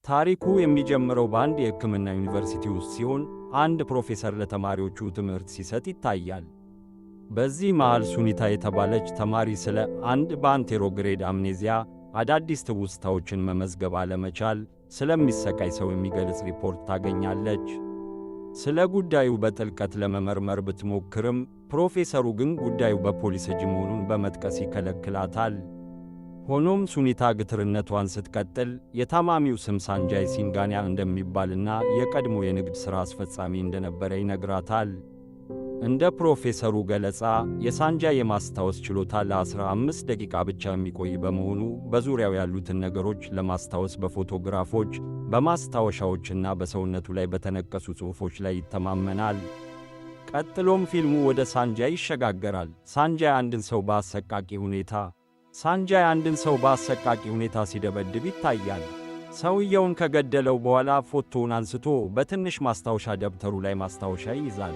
ታሪኩ የሚጀምረው በአንድ የሕክምና ዩኒቨርሲቲ ውስጥ ሲሆን አንድ ፕሮፌሰር ለተማሪዎቹ ትምህርት ሲሰጥ ይታያል። በዚህ መሃል ሱኒታ የተባለች ተማሪ ስለ አንድ በ anterograde amnesia፣ አዳዲስ ትውስታዎችን መመዝገብ አለመቻል፣ ስለሚሰቃይ ሰው የሚገልጽ ሪፖርት ታገኛለች። ስለ ጉዳዩ በጥልቀት ለመመርመር ብትሞክርም ፕሮፌሰሩ ግን ጉዳዩ በፖሊስ እጅ መሆኑን በመጥቀስ ይከለክላታል። ሆኖም ሱኒታ ግትርነቷን ስትቀጥል የታማሚው ስም ሳንጃይ ሲንጋኒያ እንደሚባልና የቀድሞ የንግድ ሥራ አስፈጻሚ እንደነበረ ይነግራታል። እንደ ፕሮፌሰሩ ገለጻ የሳንጃይ የማስታወስ ችሎታ ለ15 ደቂቃ ብቻ የሚቆይ በመሆኑ በዙሪያው ያሉትን ነገሮች ለማስታወስ በፎቶግራፎች፣ በማስታወሻዎችና በሰውነቱ ላይ በተነቀሱ ጽሑፎች ላይ ይተማመናል። ቀጥሎም ፊልሙ ወደ ሳንጃይ ይሸጋገራል። ሳንጃይ አንድን ሰው በአሰቃቂ ሁኔታ ሲደበድብ ይታያል። ሰውየውን ከገደለው በኋላ ፎቶውን አንስቶ በትንሽ ማስታወሻ ደብተሩ ላይ ማስታወሻ ይይዛል።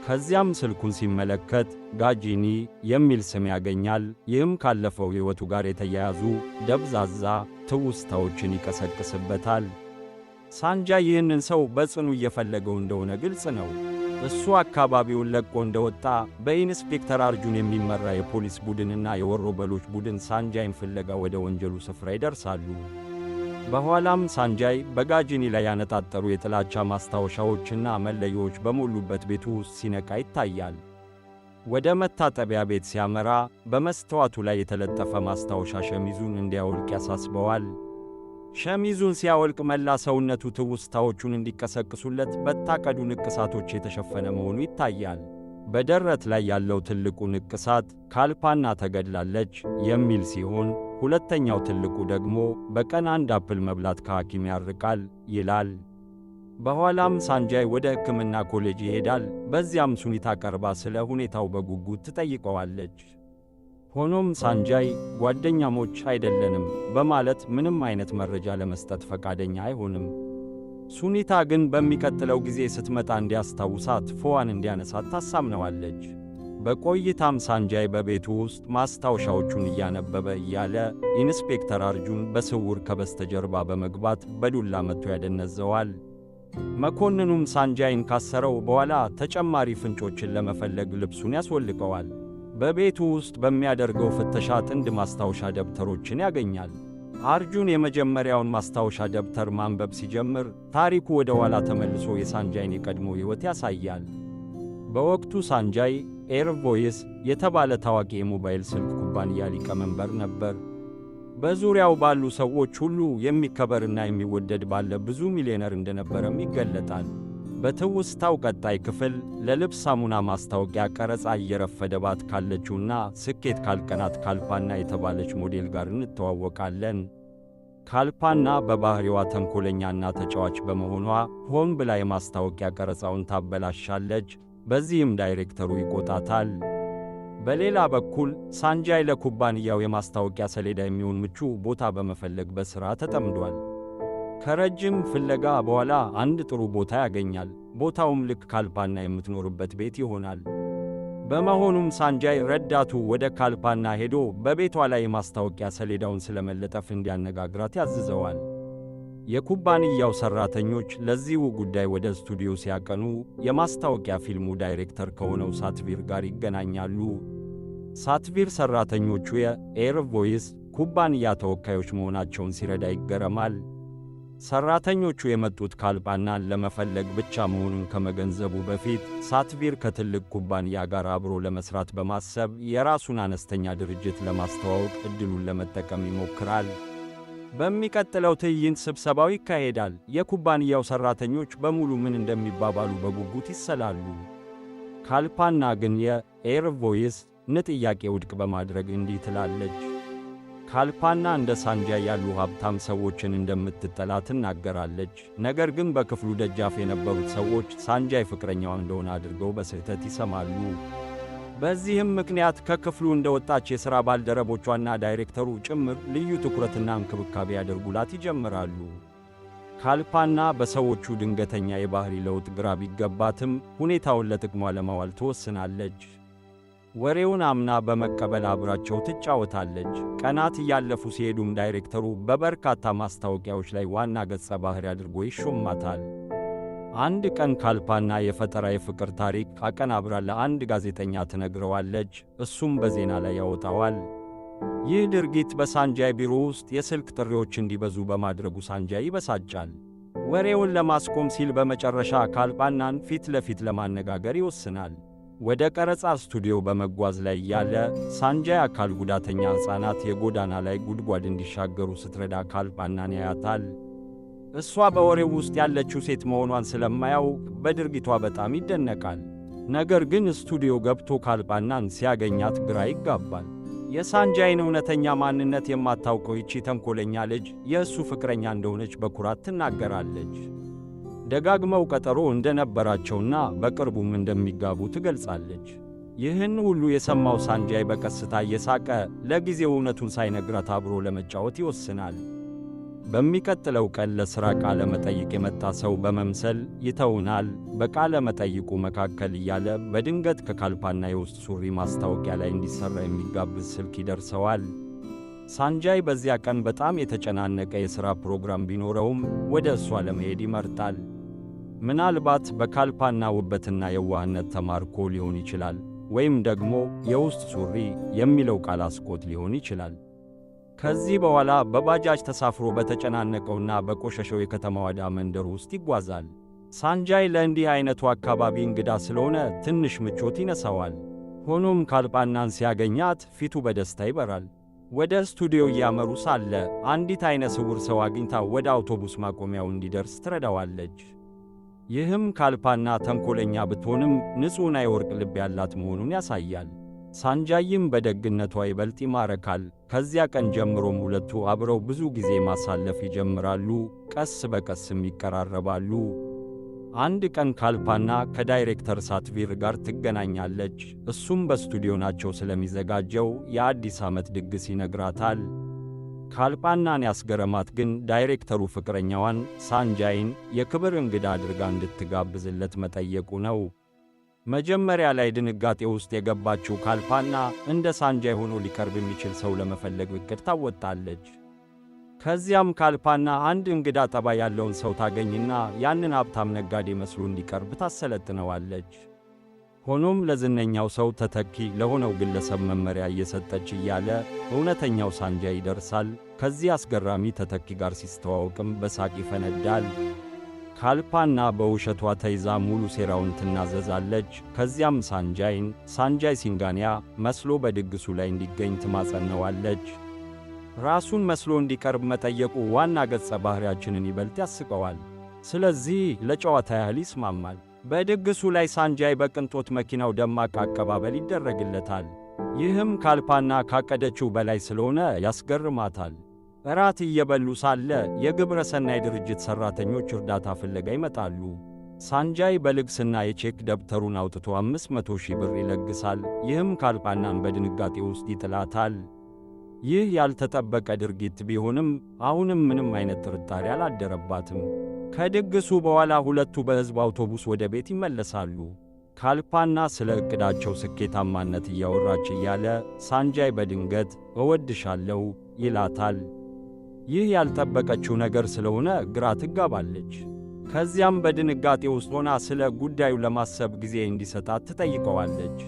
ከዚያም ስልኩን ሲመለከት ጋጂኒ የሚል ስም ያገኛል። ይህም ካለፈው ሕይወቱ ጋር የተያያዙ ደብዛዛ ትውስታዎችን ይቀሰቅስበታል። ሳንጃይ ይህንን ሰው በጽኑ እየፈለገው እንደሆነ ግልጽ ነው። እሱ አካባቢውን ለቆ እንደወጣ በኢንስፔክተር አርጁን የሚመራ የፖሊስ ቡድንና የወሮበሎች ቡድን ሳንጃይን ፍለጋ ወደ ወንጀሉ ስፍራ ይደርሳሉ። በኋላም ሳንጃይ በጋጂኒ ላይ ያነጣጠሩ የጥላቻ ማስታወሻዎችና መለዮዎች በሞሉበት ቤቱ ውስጥ ሲነቃ ይታያል። ወደ መታጠቢያ ቤት ሲያመራ በመስተዋቱ ላይ የተለጠፈ ማስታወሻ ሸሚዙን እንዲያወልቅ ያሳስበዋል። ሸሚዙን ሲያወልቅ መላ ሰውነቱ ትውስታዎቹን እንዲቀሰቅሱለት በታቀዱ ንቅሳቶች የተሸፈነ መሆኑ ይታያል። በደረት ላይ ያለው ትልቁ ንቅሳት ካልፓና ተገድላለች የሚል ሲሆን፣ ሁለተኛው ትልቁ ደግሞ በቀን አንድ apple መብላት ከሐኪም ያርቃል ይላል። በኋላም ሳንጃይ ወደ ሕክምና ኮሌጅ ይሄዳል። በዚያም ሱኒታ ቀርባ ስለ ሁኔታው በጉጉት ትጠይቀዋለች። ሆኖም ሳንጃይ ጓደኛሞች አይደለንም በማለት ምንም አይነት መረጃ ለመስጠት ፈቃደኛ አይሆንም። ሱኒታ ግን በሚቀጥለው ጊዜ ስትመጣ እንዲያስታውሳት ፎቶዋን እንዲያነሳት ታሳምነዋለች። በቆይታም ሳንጃይ በቤቱ ውስጥ ማስታወሻዎቹን እያነበበ እያለ ኢንስፔክተር አርጁን በስውር ከበስተጀርባ በመግባት በዱላ መትቶ ያደነዘዋል። መኮንኑም ሳንጃይን ካሰረው በኋላ ተጨማሪ ፍንጮችን ለመፈለግ ልብሱን ያስወልቀዋል። በቤቱ ውስጥ በሚያደርገው ፍተሻ ጥንድ ማስታወሻ ደብተሮችን ያገኛል። አርጁን የመጀመሪያውን ማስታወሻ ደብተር ማንበብ ሲጀምር ታሪኩ ወደ ኋላ ተመልሶ የሳንጃይን የቀድሞ ሕይወት ያሳያል። በወቅቱ ሳንጃይ ኤር ቮይስ የተባለ ታዋቂ የሞባይል ስልክ ኩባንያ ሊቀመንበር ነበር። በዙሪያው ባሉ ሰዎች ሁሉ የሚከበርና የሚወደድ ባለ ብዙ ሚሊዮነር እንደነበረም ይገለጣል። በትውስታው ቀጣይ ክፍል ለልብስ ሳሙና ማስታወቂያ ቀረጻ እየረፈደባት ካለችውና ስኬት ካልቀናት ካልፓና የተባለች ሞዴል ጋር እንተዋወቃለን። ካልፓና በባህሪዋ ተንኮለኛና ተጫዋች በመሆኗ ሆን ብላ የማስታወቂያ ቀረጻውን ታበላሻለች። በዚህም ዳይሬክተሩ ይቆጣታል። በሌላ በኩል ሳንጃይ ለኩባንያው የማስታወቂያ ሰሌዳ የሚሆን ምቹ ቦታ በመፈለግ በሥራ ተጠምዷል። ከረጅም ፍለጋ በኋላ አንድ ጥሩ ቦታ ያገኛል። ቦታውም ልክ ካልፓና የምትኖርበት ቤት ይሆናል። በመሆኑም ሳንጃይ ረዳቱ ወደ ካልፓና ሄዶ በቤቷ ላይ የማስታወቂያ ሰሌዳውን ስለመለጠፍ እንዲያነጋግራት ያዝዘዋል። የኩባንያው ሠራተኞች ለዚሁ ጉዳይ ወደ ስቱዲዮ ሲያቀኑ የማስታወቂያ ፊልሙ ዳይሬክተር ከሆነው ሳትቪር ጋር ይገናኛሉ። ሳትቪር ሠራተኞቹ የኤር ቮይስ ኩባንያ ተወካዮች መሆናቸውን ሲረዳ ይገረማል። ሠራተኞቹ የመጡት ካልፓናን ለመፈለግ ብቻ መሆኑን ከመገንዘቡ በፊት ሳትቪር ከትልቅ ኩባንያ ጋር አብሮ ለመስራት በማሰብ የራሱን አነስተኛ ድርጅት ለማስተዋወቅ ዕድሉን ለመጠቀም ይሞክራል። በሚቀጥለው ትዕይንት ስብሰባው ይካሄዳል። የኩባንያው ሠራተኞች በሙሉ ምን እንደሚባባሉ በጉጉት ይሰላሉ። ካልፓና ግን የኤር ቮይስ ን ጥያቄ ውድቅ በማድረግ እንዲህ ትላለች። ካልፓና እንደ ሳንጃይ ያሉ ሀብታም ሰዎችን እንደምትጠላ ትናገራለች። ነገር ግን በክፍሉ ደጃፍ የነበሩት ሰዎች ሳንጃይ ፍቅረኛዋ እንደሆነ አድርገው በስህተት ይሰማሉ። በዚህም ምክንያት ከክፍሉ እንደወጣች የሥራ ባልደረቦቿና ዳይሬክተሩ ጭምር ልዩ ትኩረትና እንክብካቤ ያደርጉላት ይጀምራሉ። ካልፓና በሰዎቹ ድንገተኛ የባህሪ ለውጥ ግራ ቢገባትም ሁኔታውን ለጥቅሟ ለማዋል ትወስናለች። ወሬውን አምና በመቀበል አብራቸው ትጫወታለች። ቀናት እያለፉ ሲሄዱም ዳይሬክተሩ በበርካታ ማስታወቂያዎች ላይ ዋና ገጸ ባህሪ አድርጎ ይሾማታል። አንድ ቀን ካልፓና የፈጠራ የፍቅር ታሪክ አቀናብራ ለአንድ ጋዜጠኛ ትነግረዋለች። እሱም በዜና ላይ ያወጣዋል። ይህ ድርጊት በሳንጃይ ቢሮ ውስጥ የስልክ ጥሪዎች እንዲበዙ በማድረጉ ሳንጃይ ይበሳጫል። ወሬውን ለማስቆም ሲል በመጨረሻ ካልፓናን ፊት ለፊት ለማነጋገር ይወስናል። ወደ ቀረጻ ስቱዲዮ በመጓዝ ላይ ያለ ሳንጃይ አካል ጉዳተኛ ሕፃናት የጎዳና ላይ ጉድጓድ እንዲሻገሩ ስትረዳ ካልፓናን ያያታል። እሷ በወሬው ውስጥ ያለችው ሴት መሆኗን ስለማያውቅ በድርጊቷ በጣም ይደነቃል። ነገር ግን ስቱዲዮ ገብቶ ካልፓናን ሲያገኛት ግራ ይጋባል። የሳንጃይን እውነተኛ ማንነት የማታውቀው ይቺ ተንኮለኛ ልጅ የእሱ ፍቅረኛ እንደሆነች በኩራት ትናገራለች። ደጋግመው ቀጠሮ እንደነበራቸውና በቅርቡም እንደሚጋቡ ትገልጻለች። ይህን ሁሉ የሰማው ሳንጃይ በቀስታ እየሳቀ ለጊዜው እውነቱን ሳይነግራት አብሮ ለመጫወት ይወስናል። በሚቀጥለው ቀን ለሥራ ቃለ መጠይቅ የመጣ ሰው በመምሰል ይተውናል። በቃለ መጠይቁ መካከል እያለ በድንገት ከካልፓና የውስጥ ሱሪ ማስታወቂያ ላይ እንዲሠራ የሚጋብዝ ስልክ ይደርሰዋል። ሳንጃይ በዚያ ቀን በጣም የተጨናነቀ የሥራ ፕሮግራም ቢኖረውም ወደ እሷ ለመሄድ ይመርጣል። ምናልባት በካልፓና ውበትና የዋህነት ተማርኮ ሊሆን ይችላል፣ ወይም ደግሞ የውስጥ ሱሪ የሚለው ቃል አስቆት ሊሆን ይችላል። ከዚህ በኋላ በባጃጅ ተሳፍሮ በተጨናነቀውና በቆሸሸው የከተማዋ ዳ መንደር ውስጥ ይጓዛል። ሳንጃይ ለእንዲህ አይነቱ አካባቢ እንግዳ ስለሆነ ትንሽ ምቾት ይነሳዋል። ሆኖም ካልፓናን ሲያገኛት ፊቱ በደስታ ይበራል። ወደ ስቱዲዮ እያመሩ ሳለ አንዲት አይነ ስውር ሰው አግኝታ ወደ አውቶቡስ ማቆሚያው እንዲደርስ ትረዳዋለች። ይህም ካልፓና ተንኮለኛ ብትሆንም ንጹሕና የወርቅ ልብ ያላት መሆኑን ያሳያል። ሳንጃይም በደግነቷ ይበልጥ ይማረካል። ከዚያ ቀን ጀምሮም ሁለቱ አብረው ብዙ ጊዜ ማሳለፍ ይጀምራሉ። ቀስ በቀስም ይቀራረባሉ። አንድ ቀን ካልፓና ከዳይሬክተር ሳትቪር ጋር ትገናኛለች። እሱም በስቱዲዮ ናቸው ስለሚዘጋጀው የአዲስ ዓመት ድግስ ይነግራታል። ካልፓናን ያስገረማት ግን ዳይሬክተሩ ፍቅረኛዋን ሳንጃይን የክብር እንግዳ አድርጋ እንድትጋብዝለት መጠየቁ ነው። መጀመሪያ ላይ ድንጋጤ ውስጥ የገባችው ካልፓና እንደ ሳንጃይ ሆኖ ሊቀርብ የሚችል ሰው ለመፈለግ እቅድ ታወጣለች። ከዚያም ካልፓና አንድ እንግዳ ጠባይ ያለውን ሰው ታገኝና ያንን ሀብታም ነጋዴ መስሎ እንዲቀርብ ታሰለጥነዋለች። ሆኖም ለዝነኛው ሰው ተተኪ ለሆነው ግለሰብ መመሪያ እየሰጠች እያለ እውነተኛው ሳንጃይ ይደርሳል። ከዚህ አስገራሚ ተተኪ ጋር ሲስተዋወቅም በሳቅ ይፈነዳል። ካልፓና በውሸቷ ተይዛ ሙሉ ሴራውን ትናዘዛለች። ከዚያም ሳንጃይን ሳንጃይ ሲንጋኒያ መስሎ በድግሱ ላይ እንዲገኝ ትማጸነዋለች። ራሱን መስሎ እንዲቀርብ መጠየቁ ዋና ገጸ ባህሪያችንን ይበልጥ ያስቀዋል። ስለዚህ ለጨዋታ ያህል ይስማማል። በድግሱ ላይ ሳንጃይ በቅንጦት መኪናው ደማቅ አቀባበል ይደረግለታል። ይህም ካልፓና ካቀደችው በላይ ስለሆነ ያስገርማታል። እራት እየበሉ ሳለ የግብረ ሰናይ ድርጅት ሠራተኞች እርዳታ ፍለጋ ይመጣሉ። ሳንጃይ በልግስና የቼክ ደብተሩን አውጥቶ 500,000 ብር ይለግሳል። ይህም ካልፓናን በድንጋጤ ውስጥ ይጥላታል። ይህ ያልተጠበቀ ድርጊት ቢሆንም አሁንም ምንም አይነት ጥርጣሬ አላደረባትም። ከድግሱ በኋላ ሁለቱ በሕዝብ አውቶቡስ ወደ ቤት ይመለሳሉ። ካልፓና ስለ ዕቅዳቸው ስኬታማነት እያወራች እያለ ሳንጃይ በድንገት እወድሻለሁ ይላታል። ይህ ያልጠበቀችው ነገር ስለሆነ ግራ ትጋባለች። ከዚያም በድንጋጤ ውስጥ ሆና ስለ ጉዳዩ ለማሰብ ጊዜ እንዲሰጣት ትጠይቀዋለች።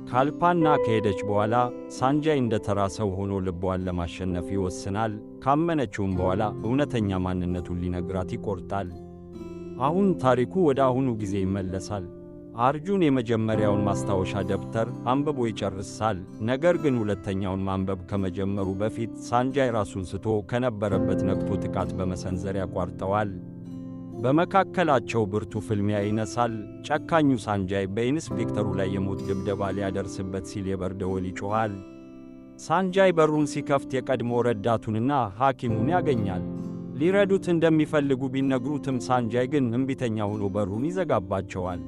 ካልፓና ከሄደች በኋላ ሳንጃይ እንደ ተራ ሰው ሆኖ ልቧን ለማሸነፍ ይወስናል። ካመነችውም በኋላ እውነተኛ ማንነቱን ሊነግራት ይቆርጣል። አሁን ታሪኩ ወደ አሁኑ ጊዜ ይመለሳል። አርጁን የመጀመሪያውን ማስታወሻ ደብተር አንብቦ ይጨርሳል። ነገር ግን ሁለተኛውን ማንበብ ከመጀመሩ በፊት ሳንጃይ ራሱን ስቶ ከነበረበት ነቅቶ ጥቃት በመሰንዘር ያቋርጠዋል። በመካከላቸው ብርቱ ፍልሚያ ይነሳል። ጨካኙ ሳንጃይ በኢንስፔክተሩ ላይ የሞት ድብደባ ሊያደርስበት ሲል የበር ደወል ይጮኻል። ሳንጃይ በሩን ሲከፍት የቀድሞ ረዳቱንና ሐኪሙን ያገኛል። ሊረዱት እንደሚፈልጉ ቢነግሩትም ሳንጃይ ግን እምቢተኛ ሆኖ በሩን ይዘጋባቸዋል።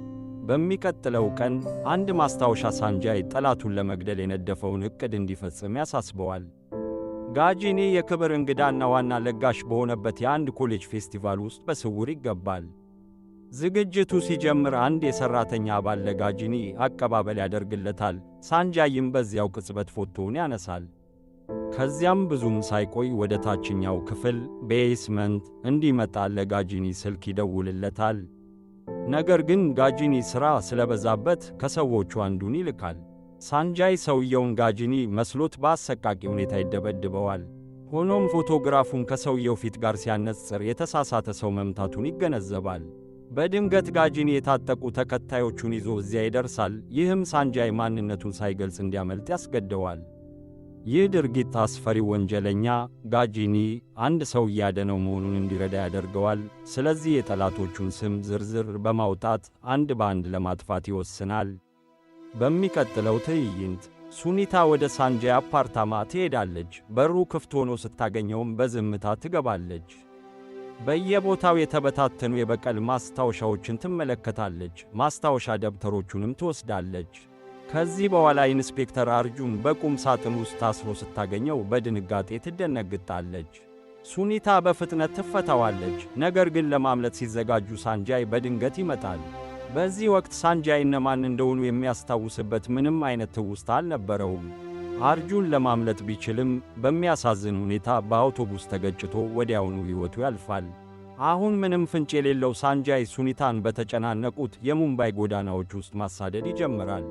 በሚቀጥለው ቀን አንድ ማስታወሻ ሳንጃይ ጠላቱን ለመግደል የነደፈውን ዕቅድ እንዲፈጽም ያሳስበዋል። ጋጂኒ የክብር እንግዳና ዋና ለጋሽ በሆነበት የአንድ ኮሌጅ ፌስቲቫል ውስጥ በስውር ይገባል። ዝግጅቱ ሲጀምር አንድ የሰራተኛ አባል ለጋጂኒ አቀባበል ያደርግለታል። ሳንጃይም በዚያው ቅጽበት ፎቶውን ያነሳል። ከዚያም ብዙም ሳይቆይ ወደ ታችኛው ክፍል basement እንዲመጣ ለጋጂኒ ስልክ ይደውልለታል። ነገር ግን ጋጂኒ ሥራ ስለበዛበት ከሰዎቹ አንዱን ይልካል። ሳንጃይ ሰውየውን ጋጂኒ መስሎት በአሰቃቂ ሁኔታ ይደበድበዋል። ሆኖም ፎቶግራፉን ከሰውየው ፊት ጋር ሲያነጽር የተሳሳተ ሰው መምታቱን ይገነዘባል። በድንገት ጋጂኒ የታጠቁ ተከታዮቹን ይዞ እዚያ ይደርሳል። ይህም ሳንጃይ ማንነቱን ሳይገልጽ እንዲያመልጥ ያስገደዋል። ይህ ድርጊት አስፈሪው ወንጀለኛ ጋጂኒ አንድ ሰው እያደነው መሆኑን እንዲረዳ ያደርገዋል። ስለዚህ የጠላቶቹን ስም ዝርዝር በማውጣት አንድ በአንድ ለማጥፋት ይወስናል። በሚቀጥለው ትዕይንት ሱኒታ ወደ ሳንጃይ አፓርታማ ትሄዳለች። በሩ ክፍት ሆኖ ስታገኘውም በዝምታ ትገባለች። በየቦታው የተበታተኑ የበቀል ማስታወሻዎችን ትመለከታለች። ማስታወሻ ደብተሮቹንም ትወስዳለች። ከዚህ በኋላ ኢንስፔክተር አርጁን በቁም ሳጥን ውስጥ ታስሮ ስታገኘው በድንጋጤ ትደነግጣለች። ሱኒታ በፍጥነት ትፈታዋለች። ነገር ግን ለማምለጥ ሲዘጋጁ ሳንጃይ በድንገት ይመጣል። በዚህ ወቅት ሳንጃይ እነማን እንደሆኑ የሚያስታውስበት ምንም አይነት ትውስታ አልነበረውም። አርጁን ለማምለጥ ቢችልም በሚያሳዝን ሁኔታ በአውቶቡስ ተገጭቶ ወዲያውኑ ሕይወቱ ያልፋል። አሁን ምንም ፍንጭ የሌለው ሳንጃይ ሱኒታን በተጨናነቁት የሙምባይ ጎዳናዎች ውስጥ ማሳደድ ይጀምራል።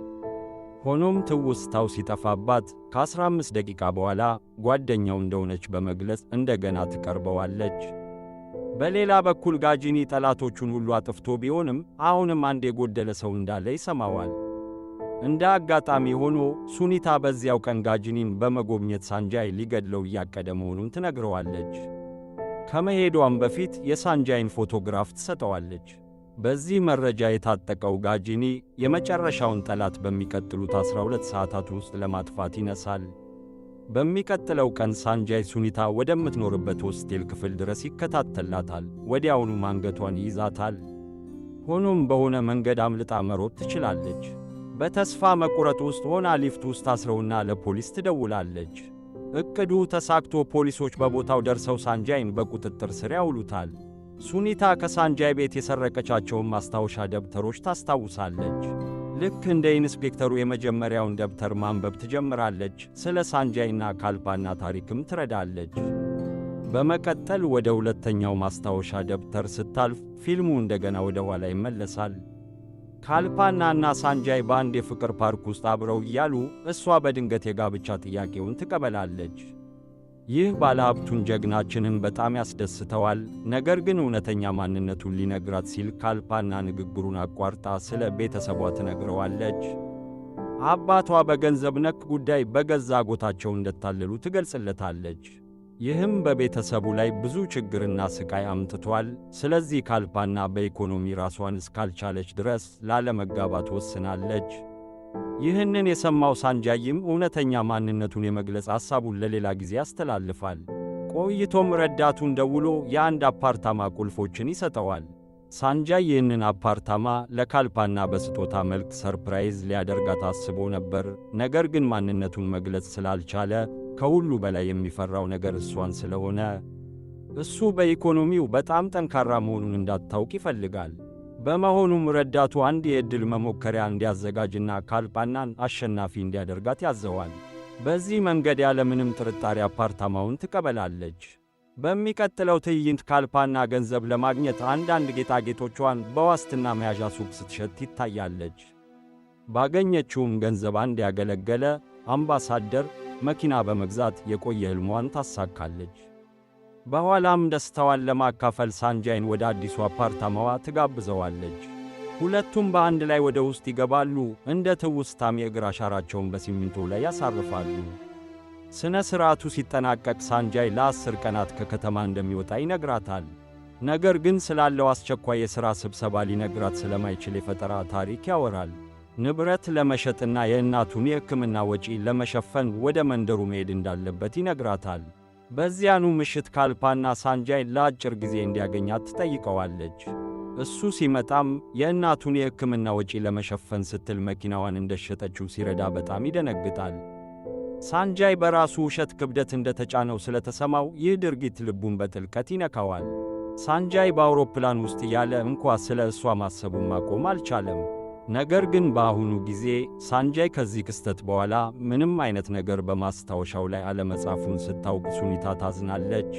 ሆኖም ትውስታው ሲጠፋባት ከ15 ደቂቃ በኋላ ጓደኛው እንደሆነች በመግለጽ እንደገና ትቀርበዋለች። በሌላ በኩል ጋጂኒ ጠላቶቹን ሁሉ አጥፍቶ ቢሆንም አሁንም አንድ የጎደለ ሰው እንዳለ ይሰማዋል። እንደ አጋጣሚ ሆኖ ሱኒታ በዚያው ቀን ጋጂኒን በመጎብኘት ሳንጃይ ሊገድለው እያቀደ መሆኑን ትነግረዋለች። ከመሄዷም በፊት የሳንጃይን ፎቶግራፍ ትሰጠዋለች። በዚህ መረጃ የታጠቀው ጋጂኒ የመጨረሻውን ጠላት በሚቀጥሉት 12 ሰዓታት ውስጥ ለማጥፋት ይነሳል። በሚቀጥለው ቀን ሳንጃይ ሱኒታ ወደምትኖርበት ሆስቴል ክፍል ድረስ ይከታተላታል። ወዲያውኑ አንገቷን ይይዛታል። ሆኖም በሆነ መንገድ አምልጣ መሮጥ ትችላለች። በተስፋ መቁረጥ ውስጥ ሆና ሊፍት ውስጥ ታስረውና ለፖሊስ ትደውላለች። እቅዱ ተሳክቶ ፖሊሶች በቦታው ደርሰው ሳንጃይን በቁጥጥር ስር ያውሉታል። ሱኒታ ከሳንጃይ ቤት የሰረቀቻቸውን ማስታወሻ ደብተሮች ታስታውሳለች። ልክ እንደ ኢንስፔክተሩ የመጀመሪያውን ደብተር ማንበብ ትጀምራለች። ስለ ሳንጃይና ካልፓና ታሪክም ትረዳለች። በመቀጠል ወደ ሁለተኛው ማስታወሻ ደብተር ስታልፍ ፊልሙ እንደገና ወደ ኋላ ይመለሳል። ካልፓናና ሳንጃይ በአንድ የፍቅር ፓርክ ውስጥ አብረው እያሉ እሷ በድንገት የጋብቻ ጥያቄውን ትቀበላለች። ይህ ባለሀብቱን ጀግናችንን በጣም ያስደስተዋል። ነገር ግን እውነተኛ ማንነቱን ሊነግራት ሲል ካልፓና ንግግሩን አቋርጣ ስለ ቤተሰቧ ትነግረዋለች። አባቷ በገንዘብ ነክ ጉዳይ በገዛ አጎታቸው እንደታለሉ ትገልጽለታለች። ይህም በቤተሰቡ ላይ ብዙ ችግርና ስቃይ አምጥቷል። ስለዚህ ካልፓና በኢኮኖሚ ራሷን እስካልቻለች ድረስ ላለመጋባት ወስናለች። ይህንን የሰማው ሳንጃይም እውነተኛ ማንነቱን የመግለጽ ሐሳቡን ለሌላ ጊዜ ያስተላልፋል። ቆይቶም ረዳቱን ደውሎ የአንድ አፓርታማ ቁልፎችን ይሰጠዋል። ሳንጃይ ይህንን አፓርታማ ለካልፓና በስጦታ መልክ surprise ሊያደርጋት አስቦ ነበር። ነገር ግን ማንነቱን መግለጽ ስላልቻለ ከሁሉ በላይ የሚፈራው ነገር እሷን ስለሆነ እሱ በኢኮኖሚው በጣም ጠንካራ መሆኑን እንዳታውቅ ይፈልጋል። በመሆኑም ረዳቱ አንድ የዕድል መሞከሪያ እንዲያዘጋጅና ካልፓናን አሸናፊ እንዲያደርጋት ያዘዋል። በዚህ መንገድ ያለምንም ጥርጣሬ አፓርታማውን ትቀበላለች። በሚቀጥለው ትዕይንት ካልፓና ገንዘብ ለማግኘት አንዳንድ ጌጣጌጦቿን በዋስትና መያዣ ሱቅ ስትሸጥ ትታያለች። ባገኘችውም ገንዘብ አንድ ያገለገለ አምባሳደር መኪና በመግዛት የቆየ ሕልሟን ታሳካለች። በኋላም ደስታዋን ለማካፈል ሳንጃይን ወደ አዲሱ አፓርታማዋ ትጋብዘዋለች። ሁለቱም በአንድ ላይ ወደ ውስጥ ይገባሉ። እንደ ትውስታም የእግር አሻራቸውን በሲሚንቶ ላይ ያሳርፋሉ። ሥነ ሥርዓቱ ሲጠናቀቅ ሳንጃይ ለ10 ቀናት ከከተማ እንደሚወጣ ይነግራታል። ነገር ግን ስላለው አስቸኳይ የሥራ ስብሰባ ሊነግራት ስለማይችል የፈጠራ ታሪክ ያወራል። ንብረት ለመሸጥና የእናቱን የሕክምና ወጪ ለመሸፈን ወደ መንደሩ መሄድ እንዳለበት ይነግራታል። በዚያኑ ምሽት ካልፓና ሳንጃይ ለአጭር ጊዜ እንዲያገኛት ትጠይቀዋለች። እሱ ሲመጣም የእናቱን የሕክምና ወጪ ለመሸፈን ስትል መኪናዋን እንደሸጠችው ሲረዳ በጣም ይደነግጣል። ሳንጃይ በራሱ ውሸት ክብደት እንደተጫነው ስለተሰማው ይህ ድርጊት ልቡን በጥልቀት ይነካዋል። ሳንጃይ በአውሮፕላን ውስጥ ያለ እንኳ ስለ እሷ ማሰቡን ማቆም አልቻለም። ነገር ግን በአሁኑ ጊዜ ሳንጃይ ከዚህ ክስተት በኋላ ምንም አይነት ነገር በማስታወሻው ላይ አለመጻፉን ስታውቅ ሱኒታ ታዝናለች።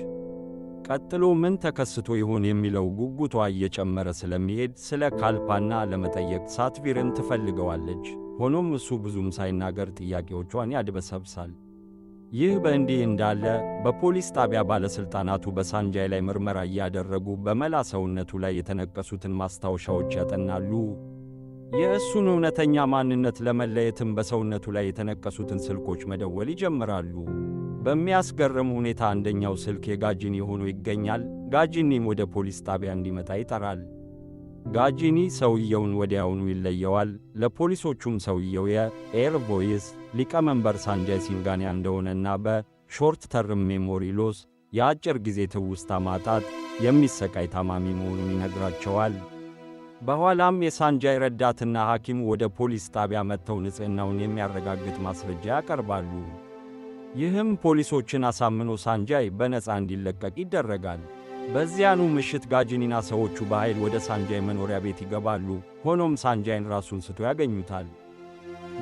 ቀጥሎ ምን ተከስቶ ይሆን የሚለው ጉጉቷ እየጨመረ ስለሚሄድ ስለ ካልፓና ለመጠየቅ ሳትቪርን ትፈልገዋለች። ሆኖም እሱ ብዙም ሳይናገር ጥያቄዎቿን ያድበሰብሳል። ይህ በእንዲህ እንዳለ በፖሊስ ጣቢያ ባለሥልጣናቱ በሳንጃይ ላይ ምርመራ እያደረጉ በመላ ሰውነቱ ላይ የተነቀሱትን ማስታወሻዎች ያጠናሉ። የእሱን እውነተኛ ማንነት ለመለየትም በሰውነቱ ላይ የተነቀሱትን ስልኮች መደወል ይጀምራሉ። በሚያስገርም ሁኔታ አንደኛው ስልክ የጋጂኒ ሆኖ ይገኛል። ጋጂኒም ወደ ፖሊስ ጣቢያ እንዲመጣ ይጠራል። ጋጂኒ ሰውየውን ወዲያውኑ ይለየዋል። ለፖሊሶቹም ሰውየው የ Air Voice ሊቀመንበር ሳንጃይ ሲንጋኒያ እንደሆነና በ short term memory loss የአጭር ጊዜ ትውስታ ማጣት የሚሰቃይ ታማሚ መሆኑን ይነግራቸዋል። በኋላም የሳንጃይ ረዳትና ሐኪሙ ወደ ፖሊስ ጣቢያ መጥተው ንጽሕናውን የሚያረጋግጥ ማስረጃ ያቀርባሉ። ይህም ፖሊሶችን አሳምኖ ሳንጃይ በነፃ እንዲለቀቅ ይደረጋል። በዚያኑ ምሽት ጋጂኒና ሰዎቹ በኃይል ወደ ሳንጃይ መኖሪያ ቤት ይገባሉ። ሆኖም ሳንጃይን ራሱን ስቶ ያገኙታል።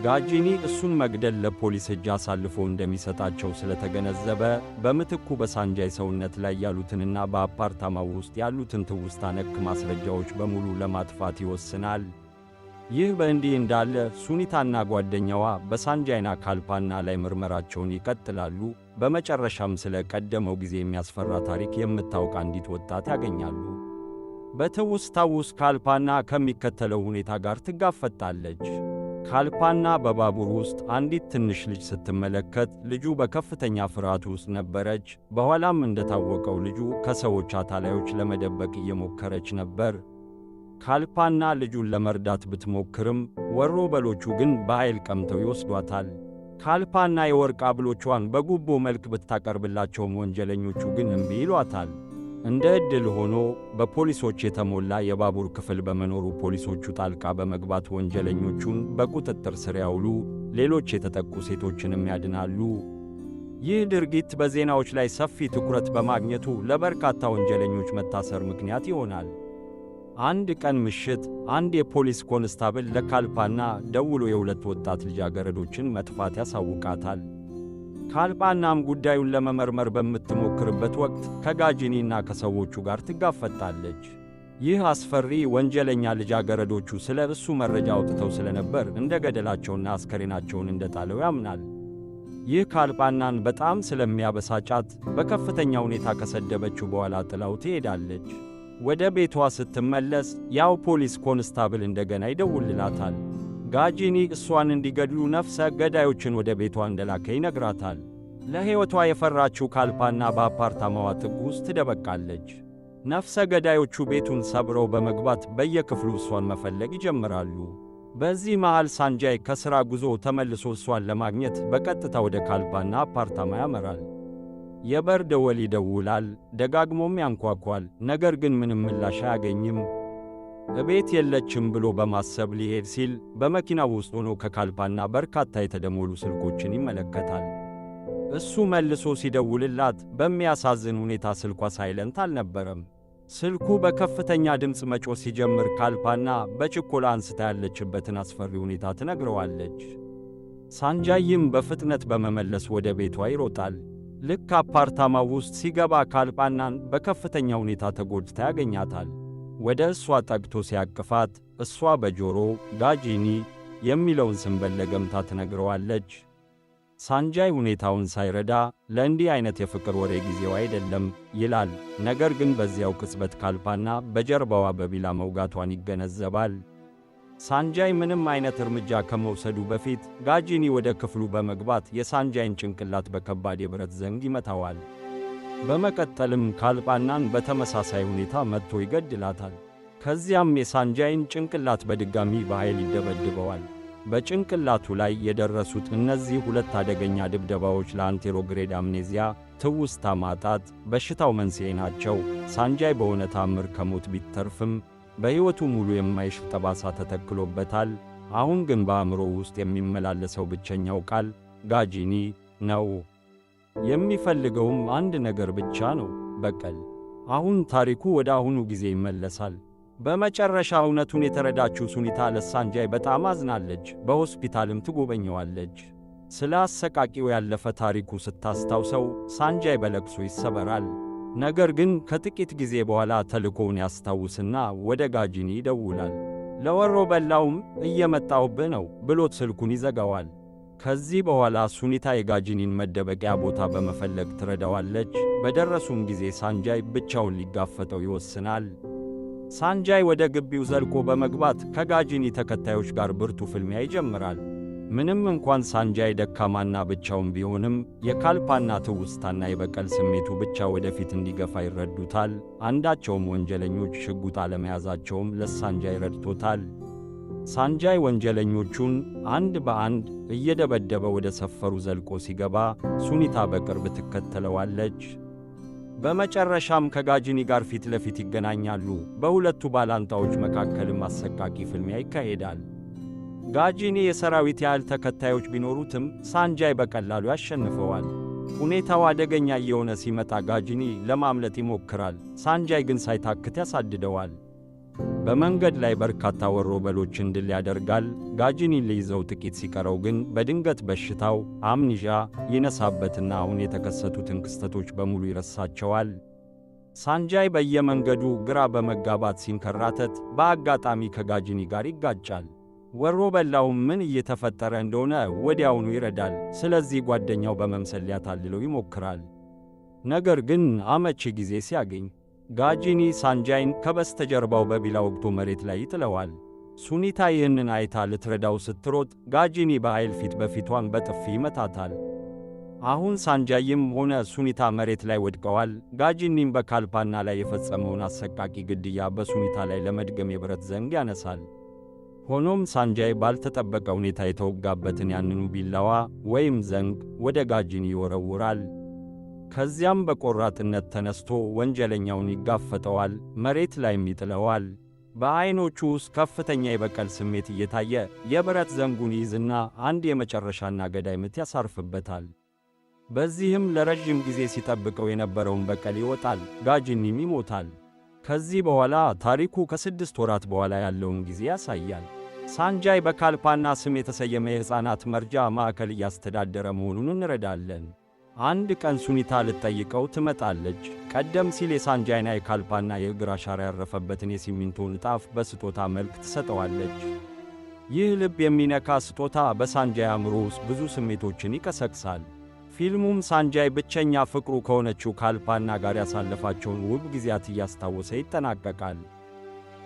ጋጂኒ እሱን መግደል ለፖሊስ እጅ አሳልፎ እንደሚሰጣቸው ስለተገነዘበ በምትኩ በሳንጃይ ሰውነት ላይ ያሉትንና በአፓርታማው ውስጥ ያሉትን ትውስታ ነክ ማስረጃዎች በሙሉ ለማጥፋት ይወስናል። ይህ በእንዲህ እንዳለ ሱኒታና ጓደኛዋ በሳንጃይና ካልፓና ላይ ምርመራቸውን ይቀጥላሉ። በመጨረሻም ስለ ቀደመው ጊዜ የሚያስፈራ ታሪክ የምታውቅ አንዲት ወጣት ያገኛሉ። በትውስታው ውስጥ ካልፓና ከሚከተለው ሁኔታ ጋር ትጋፈጣለች። ካልፓና በባቡር ውስጥ አንዲት ትንሽ ልጅ ስትመለከት ልጁ በከፍተኛ ፍርሃት ውስጥ ነበረች። በኋላም እንደታወቀው ልጁ ከሰዎች አታላዮች ለመደበቅ እየሞከረች ነበር። ካልፓና ልጁን ለመርዳት ብትሞክርም ወሮ በሎቹ ግን በኃይል ቀምተው ይወስዷታል። ካልፓና የወርቅ ሐብሎቿን በጉቦ መልክ ብታቀርብላቸውም ወንጀለኞቹ ግን እምቢ ይሏታል። እንደ ዕድል ሆኖ በፖሊሶች የተሞላ የባቡር ክፍል በመኖሩ ፖሊሶቹ ጣልቃ በመግባት ወንጀለኞቹን በቁጥጥር ስር ያውሉ፣ ሌሎች የተጠቁ ሴቶችንም ያድናሉ። ይህ ድርጊት በዜናዎች ላይ ሰፊ ትኩረት በማግኘቱ ለበርካታ ወንጀለኞች መታሰር ምክንያት ይሆናል። አንድ ቀን ምሽት አንድ የፖሊስ ኮንስታብል ለካልፓና ደውሎ የሁለት ወጣት ልጃገረዶችን መጥፋት ያሳውቃታል። ካልፓናም ጉዳዩን ለመመርመር በምትሞክርበት ወቅት ከጋጂኒና ከሰዎቹ ጋር ትጋፈጣለች። ይህ አስፈሪ ወንጀለኛ ልጃገረዶቹ ስለ እሱ መረጃ አውጥተው ስለነበር እንደገደላቸውና አስከሬናቸውን እንደጣለው ያምናል። ይህ ካልፓናን በጣም ስለሚያበሳጫት በከፍተኛ ሁኔታ ከሰደበችው በኋላ ጥላው ትሄዳለች። ወደ ቤቷ ስትመለስ ያው ፖሊስ ኮንስታብል እንደገና ይደውልላታል። ጋጂኒ እሷን እንዲገድሉ ነፍሰ ገዳዮችን ወደ ቤቷ እንደላከ ይነግራታል። ለሕይወቷ የፈራችው ካልፓና በአፓርታማዋ ጥግ ውስጥ ትደበቃለች። ነፍሰ ገዳዮቹ ቤቱን ሰብረው በመግባት በየክፍሉ እሷን መፈለግ ይጀምራሉ። በዚህ መሃል ሳንጃይ ከሥራ ጉዞ ተመልሶ እሷን ለማግኘት በቀጥታ ወደ ካልፓና አፓርታማ ያመራል። የበር ደወል ይደውላል፣ ደጋግሞም ያንኳኳል። ነገር ግን ምንም ምላሽ አያገኝም። እቤት የለችም ብሎ በማሰብ ሊሄድ ሲል በመኪናው ውስጥ ሆኖ ከካልፓና በርካታ የተደወሉ ስልኮችን ይመለከታል። እሱ መልሶ ሲደውልላት በሚያሳዝን ሁኔታ ስልኳ silent አልነበረም። ስልኩ በከፍተኛ ድምፅ መጮህ ሲጀምር ካልፓና በችኮላ አንስታ ያለችበትን አስፈሪ ሁኔታ ትነግረዋለች። ሳንጃይም በፍጥነት በመመለስ ወደ ቤቷ ይሮጣል። ልክ አፓርታማው ውስጥ ሲገባ ካልፓናን በከፍተኛ ሁኔታ ተጎድታ ያገኛታል። ወደ እሷ ጠግቶ ሲያቅፋት እሷ በጆሮ ጋጂኒ የሚለውን ስም በለገምታ ትነግረዋለች። ሳንጃይ ሁኔታውን ሳይረዳ ለእንዲህ አይነት የፍቅር ወሬ ጊዜው አይደለም ይላል። ነገር ግን በዚያው ቅጽበት ካልፓና በጀርባዋ በቢላ መውጋቷን ይገነዘባል። ሳንጃይ ምንም አይነት እርምጃ ከመውሰዱ በፊት ጋጂኒ ወደ ክፍሉ በመግባት የሳንጃይን ጭንቅላት በከባድ የብረት ዘንግ ይመታዋል። በመቀጠልም ካልፓናን በተመሳሳይ ሁኔታ መትቶ ይገድላታል። ከዚያም የሳንጃይን ጭንቅላት በድጋሚ በኃይል ይደበድበዋል። በጭንቅላቱ ላይ የደረሱት እነዚህ ሁለት አደገኛ ድብደባዎች ለ anterograde amnesia ትውስታ ማጣት በሽታው መንስኤ ናቸው። ሳንጃይ በሆነ ታምር ከሞት ቢተርፍም በሕይወቱ ሙሉ የማይሽር ጠባሳ ተተክሎበታል። አሁን ግን በአእምሮ ውስጥ የሚመላለሰው ብቸኛው ቃል ጋጂኒ ነው። የሚፈልገውም አንድ ነገር ብቻ ነው፣ በቀል። አሁን ታሪኩ ወደ አሁኑ ጊዜ ይመለሳል። በመጨረሻ እውነቱን የተረዳችው ሱኒታ ለሳንጃይ በጣም አዝናለች። በሆስፒታልም ትጎበኘዋለች። ስለ አሰቃቂው ያለፈ ታሪኩ ስታስታውሰው ሳንጃይ በለቅሶ ይሰበራል። ነገር ግን ከጥቂት ጊዜ በኋላ ተልእኮውን ያስታውስና ወደ ጋጂኒ ይደውላል። ለወሮ በላውም እየመጣሁብህ ነው ብሎት ስልኩን ይዘጋዋል። ከዚህ በኋላ ሱኒታ የጋጂኒን መደበቂያ ቦታ በመፈለግ ትረዳዋለች። በደረሱም ጊዜ ሳንጃይ ብቻውን ሊጋፈጠው ይወስናል። ሳንጃይ ወደ ግቢው ዘልቆ በመግባት ከጋጂኒ ተከታዮች ጋር ብርቱ ፍልሚያ ይጀምራል። ምንም እንኳን ሳንጃይ ደካማና ብቻውን ቢሆንም የካልፓና ትውስታና የበቀል ስሜቱ ብቻ ወደፊት እንዲገፋ ይረዱታል። አንዳቸውም ወንጀለኞች ሽጉጥ አለመያዛቸውም ለሳንጃይ ረድቶታል። ሳንጃይ ወንጀለኞቹን አንድ በአንድ እየደበደበ ወደ ሰፈሩ ዘልቆ ሲገባ ሱኒታ በቅርብ ትከተለዋለች። በመጨረሻም ከጋጂኒ ጋር ፊት ለፊት ይገናኛሉ። በሁለቱ ባላንጣዎች መካከልም አሰቃቂ ፍልሚያ ይካሄዳል። ጋጂኒ የሰራዊት ያህል ተከታዮች ቢኖሩትም ሳንጃይ በቀላሉ ያሸንፈዋል። ሁኔታው አደገኛ እየሆነ ሲመጣ ጋጂኒ ለማምለጥ ይሞክራል። ሳንጃይ ግን ሳይታክት ያሳድደዋል። በመንገድ ላይ በርካታ ወሮበሎችን ድል ያደርጋል። ጋጂኒን ሊይዘው ጥቂት ሲቀረው ግን በድንገት በሽታው amnesia ይነሳበትና አሁን የተከሰቱትን ክስተቶች በሙሉ ይረሳቸዋል። ሳንጃይ በየመንገዱ ግራ በመጋባት ሲንከራተት በአጋጣሚ ከጋጂኒ ጋር ይጋጫል። ወሮ በላውም ምን እየተፈጠረ እንደሆነ ወዲያውኑ ይረዳል። ስለዚህ ጓደኛው በመምሰል ሊያታልለው ይሞክራል። ነገር ግን አመቺ ጊዜ ሲያገኝ ጋጂኒ ሳንጃይን ከበስተጀርባው በቢላ ወግቶ መሬት ላይ ይጥለዋል። ሱኒታ ይህንን አይታ ልትረዳው ስትሮጥ ጋጂኒ በኃይል ፊት በፊቷን በጥፊ ይመታታል። አሁን ሳንጃይም ሆነ ሱኒታ መሬት ላይ ወድቀዋል። ጋጂኒም በካልፓና ላይ የፈጸመውን አሰቃቂ ግድያ በሱኒታ ላይ ለመድገም የብረት ዘንግ ያነሳል። ሆኖም ሳንጃይ ባልተጠበቀ ሁኔታ የተወጋበትን ያንኑ ቢላዋ ወይም ዘንግ ወደ ጋጂኒ ይወረውራል። ከዚያም በቆራጥነት ተነስቶ ወንጀለኛውን ይጋፈጠዋል፣ መሬት ላይም ይጥለዋል። በዐይኖቹ ውስጥ ከፍተኛ የበቀል ስሜት እየታየ የብረት ዘንጉን ይይዝና አንድ የመጨረሻና ገዳይ ምት ያሳርፍበታል። በዚህም ለረዥም ጊዜ ሲጠብቀው የነበረውን በቀል ይወጣል፣ ጋጂኒም ይሞታል። ከዚህ በኋላ ታሪኩ ከ6 ወራት በኋላ ያለውን ጊዜ ያሳያል። ሳንጃይ በካልፓና ስም የተሰየመ የሕፃናት መርጃ ማዕከል እያስተዳደረ መሆኑን እንረዳለን። አንድ ቀን ሱኒታ ልትጠይቀው ትመጣለች። ቀደም ሲል የሳንጃይና የካልፓና የእግር አሻራ ያረፈበትን የሲሚንቶ ንጣፍ በስጦታ መልክ ትሰጠዋለች። ይህ ልብ የሚነካ ስጦታ በሳንጃይ አእምሮ ውስጥ ብዙ ስሜቶችን ይቀሰቅሳል። ፊልሙም ሳንጃይ ብቸኛ ፍቅሩ ከሆነችው ካልፓና ጋር ያሳለፋቸውን ውብ ጊዜያት እያስታወሰ ይጠናቀቃል።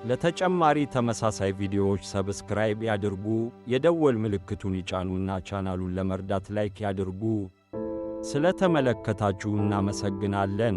ለተጨማሪ ተመሳሳይ ቪዲዮዎች subscribe ያድርጉ፣ የደወል ምልክቱን ይጫኑና ቻናሉን ለመርዳት like ያድርጉ። ስለተመለከታችሁ እናመሰግናለን።